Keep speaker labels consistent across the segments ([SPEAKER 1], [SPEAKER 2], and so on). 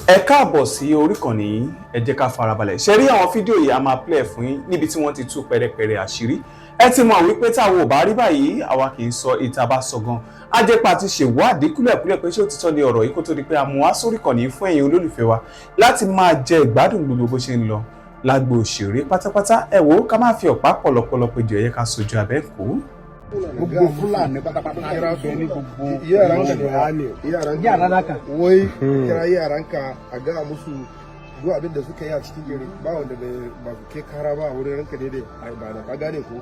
[SPEAKER 1] Ẹ káàbọ̀ sí orí ìkànnì yìí. Ẹ jẹ́ ká farabalẹ̀ ṣe rí àwọn fídíò yìí. A máa play fún yín níbi tí wọ́n ti tú pẹ̀rẹ̀pẹ̀rẹ̀ àṣírí. Ẹ ti mọ̀ wípé táwọn ò bá rí báyìí, àwa kì í sọ ìta bá sọ gan. Ajẹ́pà ti ṣèwádìí kúlẹ̀kúlẹ̀ pé ṣé òtítọ́ ni ọ̀rọ̀ yìí, kó tó di pé a mú wá sórí ìkànnì yìí fún ẹ̀yin olólùfẹ́ wa láti máa jẹ ìgbádùn gbogbo bó ṣe ń lọ lágbo òṣèré pátápátá. Ẹ wò ó, ká má fi ọ̀pá pọ̀lọpọ̀lọ péjọ, ẹ̀yẹ ká sojú abẹ́ kó.
[SPEAKER 2] Gbogbo Fúlàní pátápátá bẹ ní gbogbo
[SPEAKER 3] Yaranka, yaranka.
[SPEAKER 4] Yara naka.
[SPEAKER 3] Wai kira yaranka a gaya musu duk abin da suka yi a cikin gari, ba wanda bai ba su kai kara ba a wurin ranka daidai a ibada, ka gane ko?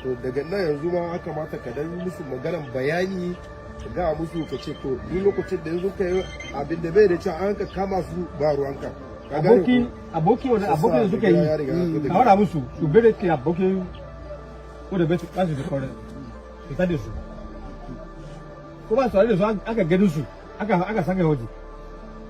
[SPEAKER 3] To, daga nan yanzu ma aka kamata ka dan musu maganan bayani, ka gaya musu, ka ce to, duk lokacin da yanzu ka yi abin da bai da cewa an ka kama su, ba ruwanka, ka gane
[SPEAKER 4] Aboki
[SPEAKER 3] ko?
[SPEAKER 4] Aboki wanda abokin da suka
[SPEAKER 3] Ya riga ya
[SPEAKER 4] yi,
[SPEAKER 3] zo.
[SPEAKER 4] Ka wada musu su bere ke aboki wanda bai ba su da kore su ta da su, ko ba su tare da su, aka gani su aka saka waje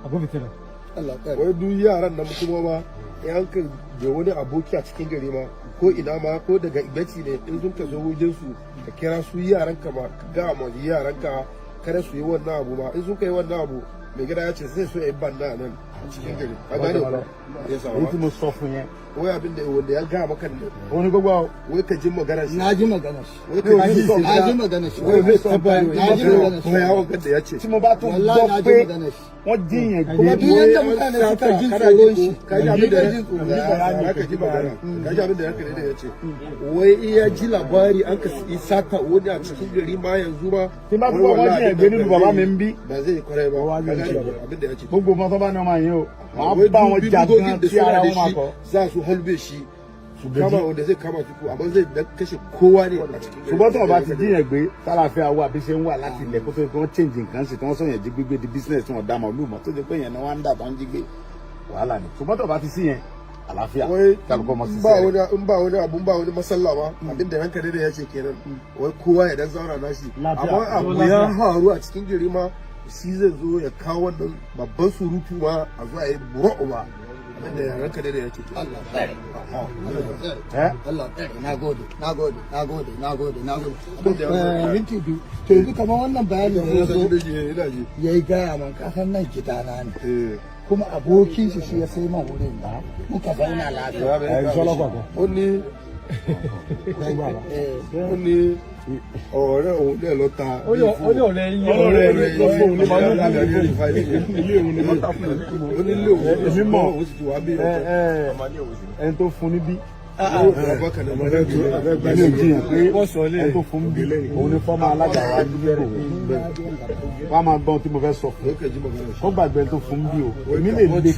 [SPEAKER 4] abu fitina.
[SPEAKER 3] Wai duk yaran nan kuma ma in an ka da wani aboki a cikin gari ma, ko ina ma, ko daga Ibeti ne, in sun ka zo wajen su, ka kira su yaran ka ma, ka ga ma yaran ka kada su yi wannan abu ma. In sun ka yi wannan abu, mai gida ya ce sai su yi banna nan a cikin gari, ka gane ko ya sa?
[SPEAKER 2] Èyí tí mo sọ fún yẹn.
[SPEAKER 3] Wai abin da wanda ya ga maka ne.
[SPEAKER 2] Òun ni gbogbo
[SPEAKER 3] Wai ka ji magana shi.
[SPEAKER 5] Na ji magana shi.
[SPEAKER 3] Wai ka ji.
[SPEAKER 5] Na ji magana shi.
[SPEAKER 3] Wai bai tabbata.
[SPEAKER 5] Na ji magana shi.
[SPEAKER 3] Kuma yawon kan da ya ce
[SPEAKER 2] tí mo bá tún
[SPEAKER 5] Wallahi
[SPEAKER 2] gbọ́
[SPEAKER 5] na ji
[SPEAKER 2] pé
[SPEAKER 5] magana shi.
[SPEAKER 2] wọ́n jíyàn gbé.
[SPEAKER 5] Kuma duk yadda mutane suka jin tsoron shi.
[SPEAKER 3] Ka ji abin da
[SPEAKER 5] jin tsoron.
[SPEAKER 3] Ka ji magana, ka ji abin da ranka da ya ce, wai iya ji labari an ka yi sata wani a cikin gari ma yanzu ma.
[SPEAKER 2] Tí n bá tún gbọ́ wọ́n jíyàn gbé nínú bàbá mi ń bí.
[SPEAKER 3] Ba zai yi kwarai ba, ka gane abin da ya ce?
[SPEAKER 2] Gbogbo ọmọ tó bá ní ọmọ yẹn o, màá
[SPEAKER 3] Wai
[SPEAKER 2] bá wọn
[SPEAKER 3] duk
[SPEAKER 2] jà
[SPEAKER 3] bindigogin
[SPEAKER 2] gan
[SPEAKER 3] da
[SPEAKER 2] tí ara
[SPEAKER 3] suna da
[SPEAKER 2] wọn máa
[SPEAKER 3] shi
[SPEAKER 2] kọ.
[SPEAKER 3] za su halbe shi, su kama wanda zai kama su, amma zai dan kashe kowa ne a cikin gari.
[SPEAKER 2] Ṣùgbọ́n tí wọ́n bá ti jíyàn gbé, tálàfíà wà bí ṣe ń wà láti ilẹ̀ kó tó kí wọ́n change nǹkan sí, tí wọ́n sọ̀yàn jí gbígbé di business, tí wọ́n dá màlúù mọ́, tó jẹ́ pé yẹn ni wọ́n ń dà tó ń jí gbé, wàhálà ni. Ṣùgbọ́n tí wọ́n bá ti sí yẹn, àlàáfíà,
[SPEAKER 3] Wai
[SPEAKER 2] kálukọ́ mọ́ sí
[SPEAKER 3] in ba
[SPEAKER 2] sẹ́rẹ̀.
[SPEAKER 3] wani, in ba wani abu, in ba wani masalla ba, abin da ranka da ya ce kenan, wai kowa ya dan zauna nashi.
[SPEAKER 2] Lafiya.
[SPEAKER 3] Amma abu ya faru a cikin gari ma, shi zai zo ya kawo wannan babban surutu ma, a zo a yi buro'u ba, abin da ranka da ya ce kenan.
[SPEAKER 5] Allah tsare. Allah tsare.
[SPEAKER 2] Eh?
[SPEAKER 5] Allah tsare. Na gode, na gode, na gode, na gode, na gode.
[SPEAKER 3] Abin da ya
[SPEAKER 5] Minti 2. To, yanzu kamar wannan bayani da ya zo
[SPEAKER 3] Ina ji.
[SPEAKER 5] ya yi gaya man, kasan nan gidana ne.
[SPEAKER 3] Eh.
[SPEAKER 5] Kuma abokin shi shi ya sai man wurin da muka zauna lafiya.
[SPEAKER 2] Ẹ sọ lọ́kọ̀ọ̀kan.
[SPEAKER 3] Ó ní
[SPEAKER 5] Eh,
[SPEAKER 3] ó ní ọ̀rẹ́ òun náà ló ta.
[SPEAKER 4] Ó ní ọ̀rẹ́ yín.
[SPEAKER 2] Ọ̀rẹ́ rẹ̀ ló fóun ní màálù.
[SPEAKER 3] Ilé òun ni wọ́n ta fún un. Ó ní ilé òun.
[SPEAKER 2] Èmi mọ̀.
[SPEAKER 3] Òun sì ti wá bí
[SPEAKER 2] Ẹ
[SPEAKER 3] ọ̀tọ̀.
[SPEAKER 2] ẹ, ẹni tó fún níbí,
[SPEAKER 3] Èmi
[SPEAKER 2] èmi ò jiyàn pé ẹni tó fún bí òun ni former alága wa nígbò. Wọ́n á máa gbọ́n tí mo fẹ́ sọ fún, kó gbàgbé ẹni tó fún bí o. Èmi lè lè kó bí,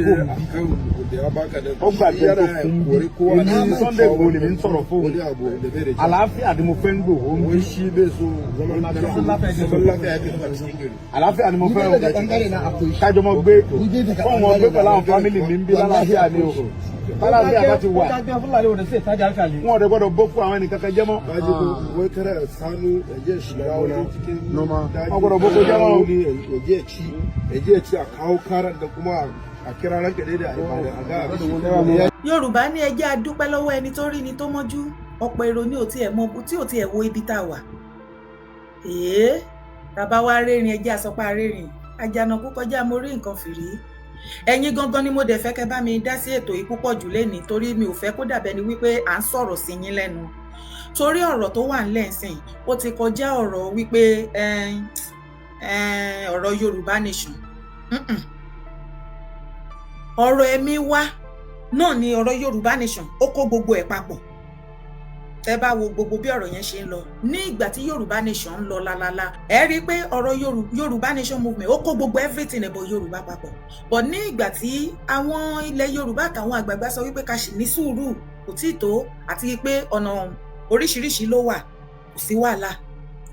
[SPEAKER 2] kó gbàgbé ẹni tó fún bí. Èmi ní Sunday Igboho lèmi ń sọ̀rọ̀ fóun. Àlàáfíà ni mo fẹ́ ń gbòho ń bí.
[SPEAKER 3] Shi bai so zaman lafiya yake so a cikin gari.
[SPEAKER 2] Àlàáfíà ni mo
[SPEAKER 5] Ni
[SPEAKER 2] fẹ́
[SPEAKER 5] dai
[SPEAKER 2] o.
[SPEAKER 5] daga bangare na akwai shi.
[SPEAKER 2] Kájọ mọ gbé
[SPEAKER 5] Ni dai daga
[SPEAKER 2] fún wọn gbé pẹ̀lú àwọn family mi ń bí lálàáfíà ni o. Tálàáfíà bá ti wà,
[SPEAKER 4] Dákẹ́ Fúlàní ò ní sí ìtajà àkàlẹ̀.
[SPEAKER 2] wọn ò dẹ̀ gbọ́dọ̀ bókú àwọn ẹnì kankan jẹ́ mọ́.
[SPEAKER 3] Kaji ko, wai kada sanu ya je shiga wani cikin daji.
[SPEAKER 2] Wọ́n gbọ́dọ̀ bókú jẹ́ mọ́ o.
[SPEAKER 3] Wani ya je ci, ya je ci, a kawo karan da kuma a kira ranka daidai a ibada a ga mishi.
[SPEAKER 6] Yorùbá ní ẹ jẹ́ a dúpẹ́ lọ́wọ́ ẹni tó rí ni tó mọ́jú. Ọ̀pọ̀ èrò ní ò tiẹ̀ mọ tí ò tiẹ̀ wo ibi tá a wà. Èé, bàbá wa rẹ́rìn, ẹ jẹ́ àsọpá rẹ́rìn. Àjànàkú kọjá mo rí nǹkan fìrí. Ẹ̀yin gangan ni mo dẹ̀ fẹ́ kẹ́ bá mi dá sí ètò yìí púpọ̀ jù lénìí, torí mi ò fẹ́ kó dàbẹ́ ni wípé à ń sọ̀rọ̀ sí yín lẹ́nu, torí ọ̀rọ̀ tó wà ńlẹ̀ ńsìn, ó ti kọjá ọ̀rọ̀ wípé ọ̀rọ̀ Yorùbá nation. Ọ̀rọ̀ ẹ̀mí wa náà ni ọ̀rọ̀ Yorùbá nation, ó kó gbogbo ẹ̀ papọ̀. Tẹ́ bá wo gbogbo bí ọ̀rọ̀ yẹn ṣe ń lọ ní ìgbà tí Yorùbá nation ń lọ lálálá, ẹ rí i pé ọ̀rọ̀ Yorùbá nation movement, ó kó gbogbo everything about Yorùbá papọ̀. But ní ìgbà tí àwọn ilẹ̀ Yorùbá àtàwọn àgbààgbà sọ wípé ká sì ní sùúrù, kò tí ì tó, àti pé ọ̀nà oríṣiríṣi ló wà, kò sí wàhálà,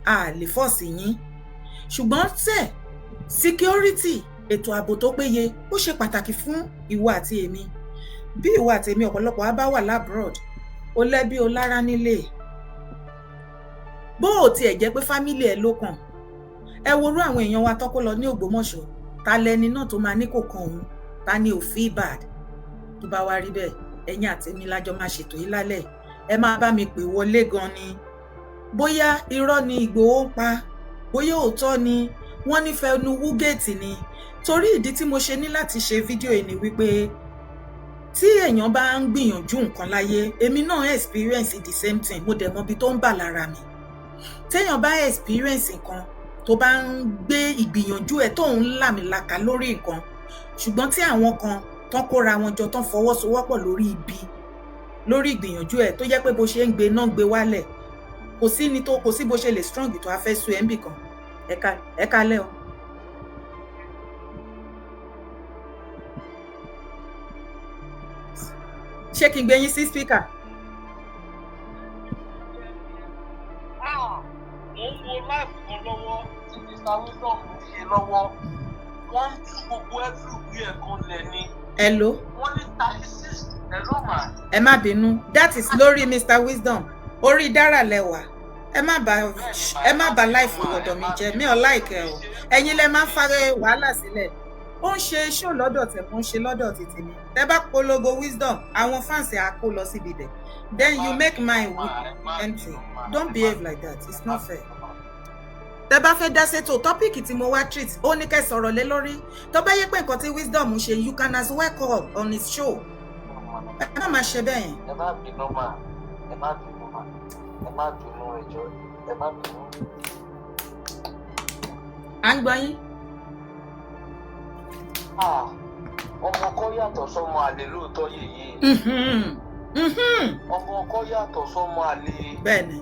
[SPEAKER 6] a lè force yín, ṣùgbọ́n tẹ̀ security, ètò ààbò tó péye, ó ṣe pàtàkì fún ìwọ àti èmi. Bí ìwọ àti èmi, ọ̀pọ̀lọpọ̀ á bá wà l'abroad, ó lẹ́bí, ó lára nílé, bó ò tiẹ̀ jẹ́ pé family ẹ̀ ló kàn. Ẹ worú àwọn èèyàn wa tọ́kọ́ lọ ní Ògbómọ̀ṣọ́, ta lẹni náà tó máa ní kò kan òun? Ta ni ò feel bad? Tó bá wá rí bẹ́ẹ̀, ẹ̀yin àtèmi lájọ máa ṣètò yìí lálẹ́. Ẹ máa bá mi pè wọlé gan ni. Bóyá irọ́ ni Ìgbòho ń pa, bóyá òótọ́ ni wọ́n nífẹ̀ẹ́ nu wúgẹ́ẹ̀tì ni. Torí ìdí tí mo ṣe ní láti ṣe fídíò yìí ni wípé tí èèyàn bá ń gbìyànjú nǹkan láyé, èmi náà experience the same thing, mo dẹ̀ mọ ibi tó ń bà lára mi. Téèyàn bá experience nǹkan, tó bá ń gbé ìgbìyànjú ẹ̀, tó ń làmìlaka lórí nǹkan, ṣùgbọ́n tí àwọn kan tán kóra wọn jọ, tán fọwọ́sowọ́pọ̀ lórí ibi, lórí ìgbìyànjú ẹ̀, tó jẹ́ pé bó ṣe ń gbé náà gbé wálẹ̀, kò sí ní tó kò sí bó ṣe lè strong tó, a fẹ́ sú ẹ̀ ń bì kan. Ẹ kálẹ́ o. Ṣé kí n gbé yín sí speaker?
[SPEAKER 7] Mo ń wo live kan lọ́wọ́ tí Mr Wisdom ń ṣe lọ́wọ́. Wọ́n ń tú gbogbo everywhere kan lẹ̀ ni.
[SPEAKER 6] Hello.
[SPEAKER 7] Wọ́n ní 36. Hello, ma.
[SPEAKER 6] Ẹ má bínú, that is lórí Mr Wisdom, orí dára lẹwà. Ẹ má bà life ọ̀dọ̀ mi jẹ́. Mi ò like ẹ o. Ẹ̀yin lẹ máa ń fárẹ wàhálà sílẹ̀. Ó ń ṣe show lọ́dọ̀ tẹ̀, mo ń ṣe lọ́dọ̀ tètè mi. Tẹ bá polongo Wisdom, àwọn fans á kó lọ síbi ibẹ̀, then you make mine empty. Don't behave like that, it's not fair. Tẹ bá fẹ́ dá sétò topic tí mo wá treat, ó ní kẹ́ sọ̀rọ̀ lé lórí. Tó bá yẹ pé nǹkan tí Wisdom ṣe, you can as well call on his show. Ẹ má máa ṣe bẹ́ẹ̀ yẹn.
[SPEAKER 7] Ẹ má bínú mà, ẹ má bínú mà, ẹ má bínú, ẹ jọ̀ọ́, ẹ má bínú.
[SPEAKER 6] À ń gbọ́ yín.
[SPEAKER 7] Ah, ọmọ ọkọ yàtọ̀ sọ́mọ àlè lóòótọ́ yèyé. Ọmọ ọkọ yàtọ̀ sọ́mọ àlè.
[SPEAKER 6] Bẹ́ẹ̀ni.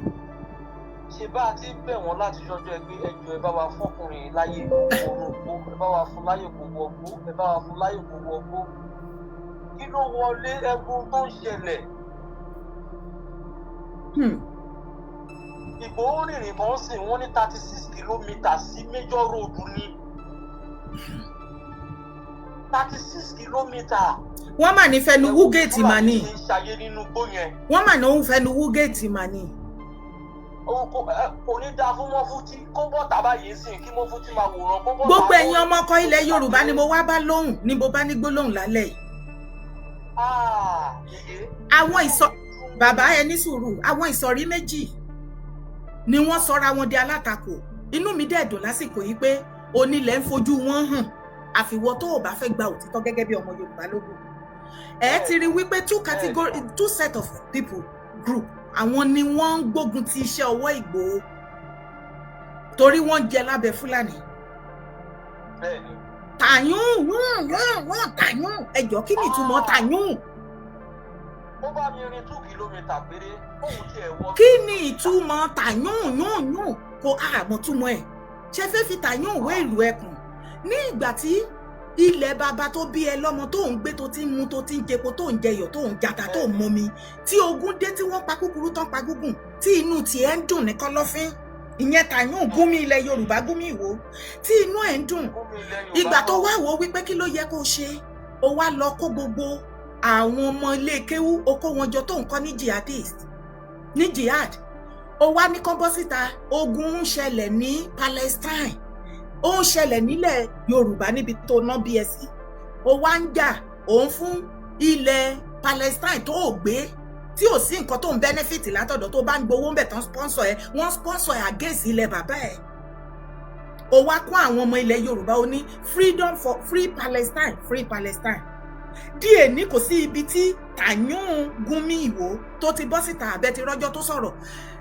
[SPEAKER 7] Ṣe bá a ti ń bẹ̀ wọ́n láti ṣọjọ́ ẹgbẹ́, ẹjọ́, ẹ bá wa fọkùnrin láyè kó wọnú gbó, ẹ bá wa fún láyè kó wọgbó, ẹ bá wa fún láyè kó wọgbó. Kí ló wọlé ẹgbọn tó ń ṣẹlẹ̀? Ìgbòho rìnrìn kan sìn, wọ́n ní 36 kilometres sí major road ní 36 kilometres.
[SPEAKER 6] Wọ́n mà ní fẹnu wú géètì mà ní.
[SPEAKER 7] Ṣe ń ṣayé nínú igbó yẹn.
[SPEAKER 6] Wọ́n mà ní òun fẹnu wú géètì mà ní.
[SPEAKER 7] Kò ní dáa fún mọ́fútí kó bọ́ tàbá yìí sìn, kí mọ́fútí máa wòran kó bọ́.
[SPEAKER 6] Gbogbo ẹ̀yin ọmọ ọkọ ilẹ̀ Yorùbá ni mo wá bá lóhùn, ni mo bá ní gbólóhùn lálẹ́ yìí. Àwọn ìsọ, bàbá, ẹ ní sùúrù. Àwọn ìsọ̀rí méjì ni wọ́n sọra wọn di alátakò. Inú mi dẹ̀ dùn lásìkò yìí pé onílẹ̀ ń fojú wọn hàn. Àfiwọ́ tó o bá fẹ́ gba òtítọ́ gẹ́gẹ́ bí ọmọ Yorùbá lógún, ẹ ti rí wípé two category, two set of people group, àwọn ni wọ́n ń gbógun ti iṣẹ́ ọwọ́ Ìgbòho torí wọ́n jẹ lábẹ́ Fúlàní. Tàyún yún yún yún tàyún, ẹjọ́, kí ni ìtumọ̀ tàyún?
[SPEAKER 7] Ó bá mi rin 2 kilometre péré, òun tiẹ̀ wọ.
[SPEAKER 6] Kí ni ìtumọ̀ tàyún yún yún? Kò àmọ́ túmọ̀ ẹ̀. Ṣe fẹ́ fi tàyún wé ìlú ẹkùn ní ìgbà tí ilẹ̀ bàbá tó bí ẹ lọ́mọ tó ń gbé, tó ti ń mu, tó ti ń jẹpo, tó ń jẹyọ̀, tó ń jata, tó ń mọmi, tí ogun dé, tí wọ́n pa kúkúrú tán, pa gúngùn, tí inú tiẹ̀ ń dùn ní kọ́lọ́fín? Ìyẹn tàyún Gúnmi ilẹ̀ Yorùbá, Gúnmi Ìwó, tí inú ẹ̀ ń dùn. Ìgbà tó wá wò wípé kí ló yẹ kó ṣe, ó wá lọ kó gbogbo àwọn ọmọ ilé kéwú, ó kó wọn jọ tó ń kọ́ ní jihadist, ní jihad. Ó wá ní kán bọ́ síta. Ogun ń ṣẹlẹ̀ ní Palestine, ó ń ṣẹlẹ̀ nílẹ̀ Yorùbá níbi tó ná bí ẹ sí, ó wá ń jà òun fún ilẹ̀ Palestine tó ò gbé, tí ò sí nǹkan tó ń benefit látọ̀dọ̀, tó bá ń gbowó ń bẹ̀ tán, sponsor ẹ, wọ́n sponsor ẹ against ilẹ̀ bàbá ẹ̀. Ó wá kó àwọn ọmọ ilẹ̀ Yorùbá, ó ní freedom for free Palestine, free Palestine. Díẹ̀ ní kò sí ibi tí tàyún Gúnmi Ìwò tó ti bọ́ síta àbẹ́ ti rọ́jọ́ tó sọ̀rọ̀.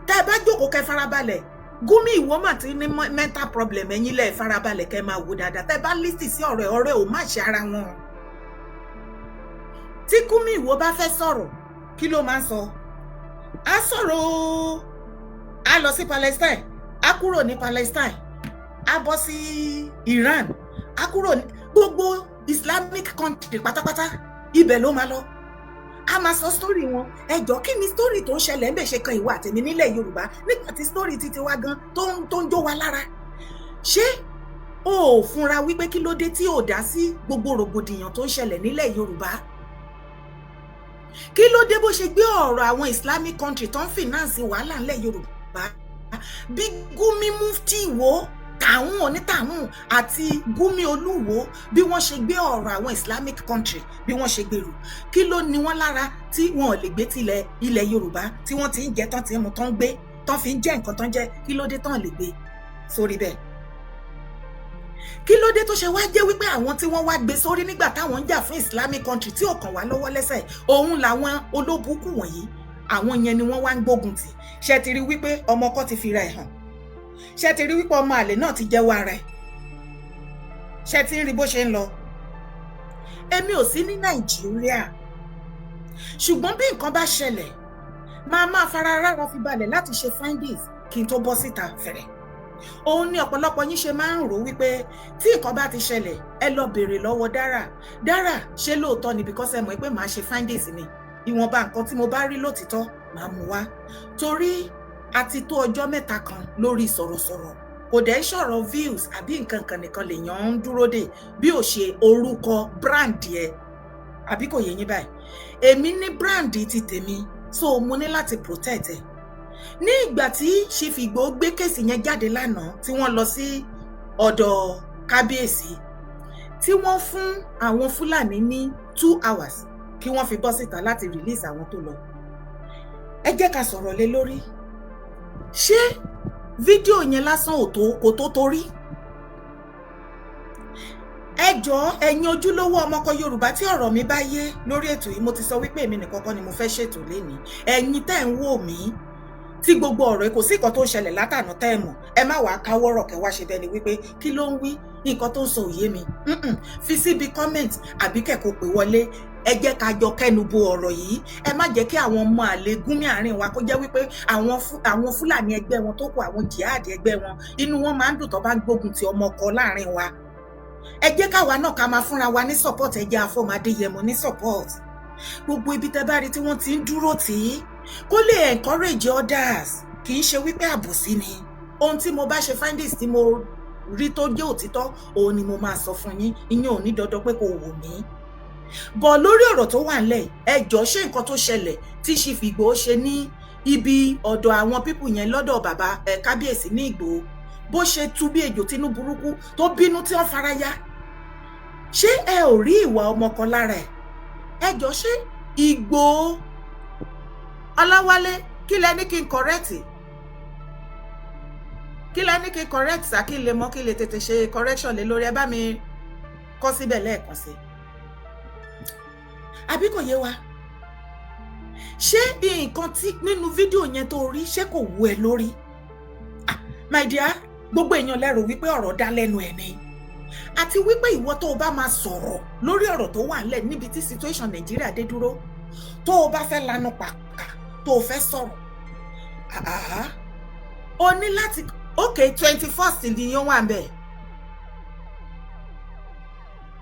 [SPEAKER 6] Tẹ́ ẹ bá jókòó, kẹ́ farabalẹ̀, Gúnmi Ìwò mà ti ní mental problem. Ẹ̀yin lẹ̀ farabalẹ̀, kẹ́ máa wò dáadáa. Tẹ́ bá listen sí ọ̀rọ̀ ẹ̀, ọ̀rẹ́ ò má ṣe ara wọn. Tí Gúnmi Ìwò bá fẹ́ sọ̀rọ̀, kí ló máa ń sọ? Á sọ̀rọ̀ o, á lọ sí Palestine, á kúrò ní Palestine, á bọ́ sí Iran, á kúrò ní gbogbo Islamic country pátápátá, ibẹ̀ ló máa lọ, a máa sọ story wọn. Ẹjọ́, kí ni story tó ń ṣẹlẹ̀ ń bẹ̀ ṣe kan ìwà àtẹ̀mí nílẹ̀ Yorùbá, nígbà tí story títí wa gan tó ń jó wa lára? Ṣé o ò fúnra wípé kí ló dé tí ò dá sí gbogbo rògbòdìyàn tó ń ṣẹlẹ̀ nílẹ̀ Yorùbá? Kí ló dé bó ṣe gbé ọ̀rọ̀ àwọn Islamic country tó ń finance wàhálà ńlẹ̀ Yorùbá, bí Gumi Mufti Ìwó tàwọn onítàwọn àti Gumi Olúwo, bí wọ́n ṣe gbé ọ̀rọ̀ àwọn Islamic country, bí wọ́n ṣe gbèrú? Kí ló ní wọ́n lára tí wọn ò lè gbé tilẹ̀ ilẹ̀ Yorùbá tí wọ́n ti ń jẹ tán, ti ń mu tán, gbé tán, fi ń jẹ́ nǹkan tán jẹ́? Kí ló dé tán lè gbé sórí bẹ́ẹ̀? Kí ló dé tó ṣe wá jẹ́ wípé àwọn tí wọ́n wá gbé sórí nígbà táwọn ń jà fún Islamic country tí ò kàn wá lọ́wọ́ lẹ́sẹ̀, òun làwọn olóbùkún wọ̀nyí, àwọn yẹn ni wọ́n wá ń gbógun tì? Ṣe ti rí wípé ọmọ ọkọ ti fi ra ẹ̀ hàn? Ṣe ti rí wípé ọmọ àlè náà ti jẹ́wọ́ ara ẹ̀? Ṣe ti ń rí bó ṣe ń lọ? Èmi ò sí ní Nàìjíríà, ṣùgbọ́n bí nǹkan bá ṣẹlẹ̀, máa máa fara rárá fi balẹ̀ láti ṣe findings kí n tó bọ́ síta fẹ̀rẹ̀. Òun ni ọ̀pọ̀lọpọ̀ yín ṣe máa ń rò wípé tí nǹkan bá ti ṣẹlẹ̀, ẹ lọ béèrè lọ́wọ́ Dára. Dára, ṣé lóòótọ́ ni? Because ẹ mọ̀ pé màá ṣe findings mi, ìwọ̀nba nǹkan tí mo bá rí lótìtọ́, màá mú wá, torí a ti tó ọjọ́ 3 kan lórí sọ̀rọ̀sọ̀rọ̀. Kò dẹ̀ sọ̀rọ̀ views àbí nǹkan kan nìkan lèèyàn ń dúró dè, bí ò ṣe orúkọ brand ẹ, àbí kò yé yín báyìí? Èmi ní brand ti tèmi, so mo ní láti protect ẹ. Ní ìgbà tí Chief Igboho gbé case yẹn jáde lánàá, tí wọ́n lọ sí ọ̀dọ̀ kábíyèsí, tí wọ́n fún àwọn Fúlàní ní 2 hours kí wọ́n fi bọ́ síta láti release àwọn tó lọ, ẹ jẹ́ ká sọ̀rọ̀ lé lórí. Ṣé fídíò yẹn lásán ò tó, kò tó torí? Ẹ jọ̀ọ́, ẹ̀yin ojúlówó ọmọkọ Yorùbá tí ọ̀rọ̀ mi bá yé lórí ètò yìí, mo ti sọ wípé èmi nìkan kọ́ ni mo fẹ́ ṣètò lénìí. Ẹ̀yin tẹ́ ń wò mí, tí gbogbo ọ̀rọ̀ kò sí nǹkan tó ń ṣẹlẹ̀ látànà tẹ́ ẹ mọ̀, ẹ má wàá káwọ́rọ̀ kẹ́ wá ṣe bẹ́ẹ̀ ni wípé kí ló ń wí, nǹkan tó ń sọ òye mi. Fi síbi comment àbí kẹ̀kọ́ pé wọlé. Ẹ jẹ́ ká jọ kẹ́nu bo ọ̀rọ̀ yìí. Ẹ má jẹ́ kí àwọn ọmọ àlè gúnmí àárín wa, kó jẹ́ wípé àwọn Fúlàní ẹgbẹ́ wọn tó kù, àwọn jihad ẹgbẹ́ wọn, inú wọn máa ń dùn tó bá ń gbógun ti ọmọ ọkọ láàrin wa. Ẹ jẹ́ káwa náà ká máa fúnra wa ní support. Ẹ jẹ́ àfọmọdéyẹmọ ní support. Gbogbo ibi tẹ́ bá rí tí wọ́n ti ń dúró tì í, kó lè encourage others. Kì í ṣe wípé àbòsí ni. Ohun tí mo bá ṣe findings, tí mo rí tó jẹ́ òtítọ́, òun ni mo máa sọ fún yín. Ìyẹn ò ní dandan pé kò wò mí bọ̀ lórí ọ̀rọ̀ tó wà nílẹ̀. Ẹ jọ̀ọ́, ṣé nǹkan tó ṣẹlẹ̀ tí Chief Igboho ṣe ní ibi ọ̀dọ̀ àwọn people yẹn, lọ́dọ̀ bàbá ẹ̀ kábíyèsí ní Ìgbòho, bó ṣe tú bí ejò tínú burúkú, tó bínú tí wọ́n fara ya, ṣé ẹ ò rí ìwà ọmọ kan lára ẹ̀? Ẹ jọ̀ọ́, ṣé Ìgbòho Ọláwálé, kí lẹ ní kí n correct? Kí lẹ ní kí n correct sá, kí n lè mọ, kí n lè tètè ṣe correction lé lórí? Ẹ bá mi kọ síbẹ̀ lẹ́ẹ̀kan sí, àbí kò yé wa? Ṣé nǹkan tí nínú fídíò yẹn tó rí, ṣé kò wú ẹ lórí? Ah, my dear, gbogbo èèyàn lẹ́rù wípé ọ̀rọ̀ dá lẹ́nu ẹ̀ ni, àti wípé ìwọ tó o bá máa sọ̀rọ̀ lórí ọ̀rọ̀ tó wà nílẹ̀, níbi tí situation Nàìjíríà dé dúró, tó o bá fẹ́ lanu pàkà, tó o fẹ́ sọ̀rọ̀, o ní láti, okay, 21st ni yóò wà ńbẹ̀.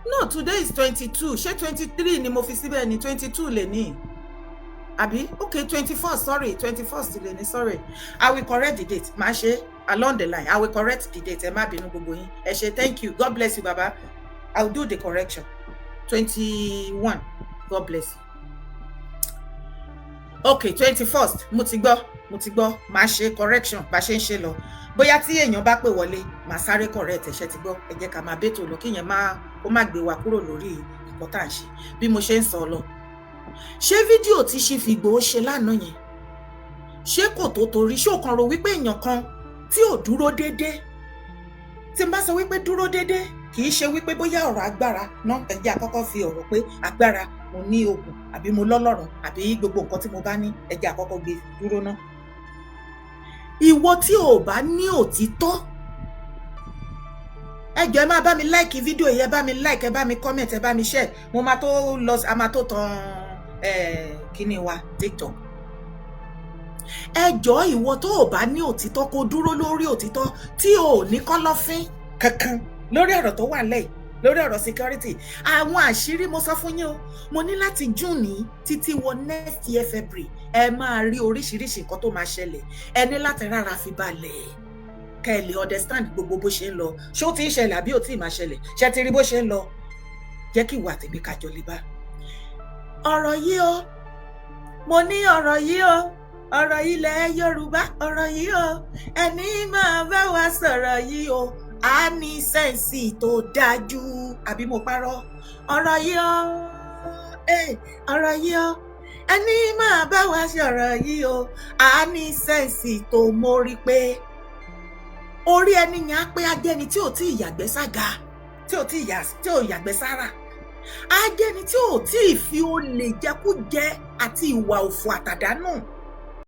[SPEAKER 6] No, today is 22. Ṣé 23 ni mo fi síbẹ̀ ní? 22 lè ní, àbí? Okay, 21st, sorry, 21st lè ní. Sorry, I will correct the date. Màá ṣe along the line, I will correct the date. Ẹ má bínú, gbogbo yín, ẹ ṣé. Thank you, God bless you, baba. I will do the correction. 21. God bless you. Okay, 21st. Mo ti gbọ́, mo ti gbọ́. Màá ṣe correction bá ṣe ń ṣe lọ. Bóyá tí èèyàn bá pè wọlé, màá sáré correct. Ẹ̀ṣẹ̀ ti gbọ́. Ẹ jẹ́ ká máa bẹ́tò lọ, kí yẹn má kó má gbé wa kúrò lórí nǹkan tá à ń ṣe. Bí mo ṣe ń sọ lọ, ṣé fídíò tí Chief Igboho ṣe lánàá yẹn, ṣé kò tó torí? Ṣé ò kàn rò wípé èèyàn kan tí ò dúró déédéé, tí n bá sọ wípé dúró déédéé, kì í ṣe wípé bóyá ọ̀rọ̀ agbára ná. Ẹ jẹ́ àkọ́kọ́ fi ọ̀rọ̀ pé agbára, mo ní oògùn, àbí mo lọ́lọ́run, àbí gbogbo nǹkan tí mo bá ní, ẹ jẹ́ àkọ́kọ́ gbé dúró ná. Ìwọ tí ò bá ní òtítọ́, ẹ jọ̀ọ́, ẹ máa bá mi like fídíò yìí, ẹ bá mi like, ẹ bá mi comment, ẹ bá mi share. Mo máa tó lọ, a máa tó tan kíní wa TikTok. Ẹ jọ̀ọ́, ìwọ tó o bá ní òtítọ́, kó dúró lórí òtítọ́, tí o ò ní kọ́lọ́fín kankan lórí ọ̀rọ̀ tó wà lẹ́yìn, lórí ọ̀rọ̀ security, àwọn àṣírí mo sọ fún yín o, mo ní láti June títí wọ next year February, ẹ máa rí oríṣiríṣi nǹkan tó máa ṣẹlẹ̀. Ẹ ní láti rárá fi balẹ̀ kẹ́ ẹ lè understand gbogbo bó ṣe ń lọ. Ṣé ó ti ń ṣẹlẹ̀ àbí ó ti máa ṣẹlẹ̀? Ṣé ti rí bó ṣe ń lọ? Jẹ́ kí ìwà tèmi kájọ lè bá ọ̀rọ̀ yìí o. Mo ní ọ̀rọ̀ yìí o, ọ̀rọ̀ ilẹ̀ Yorùbá, ọ̀rọ̀ yìí o, ẹni máa bá wa sọ̀rọ̀ yìí o, a ní sense tó dájú, àbí mo parọ́? Ọ̀rọ̀ yìí o, ọ̀rọ̀ yìí o, ẹni máa bá wa sọ̀rọ̀ yìí o, a ní sense tó mórí pé. Orí ẹni yẹn á pé, ajẹ́ni tí ò tí ì yàgbẹ́ sága, tí ò tí ì yà, tí ò yàgbẹ́ sára, ajẹ́ni tí ò tí ì fi olè jẹkújẹ àti ìwà òfò àtàdánù.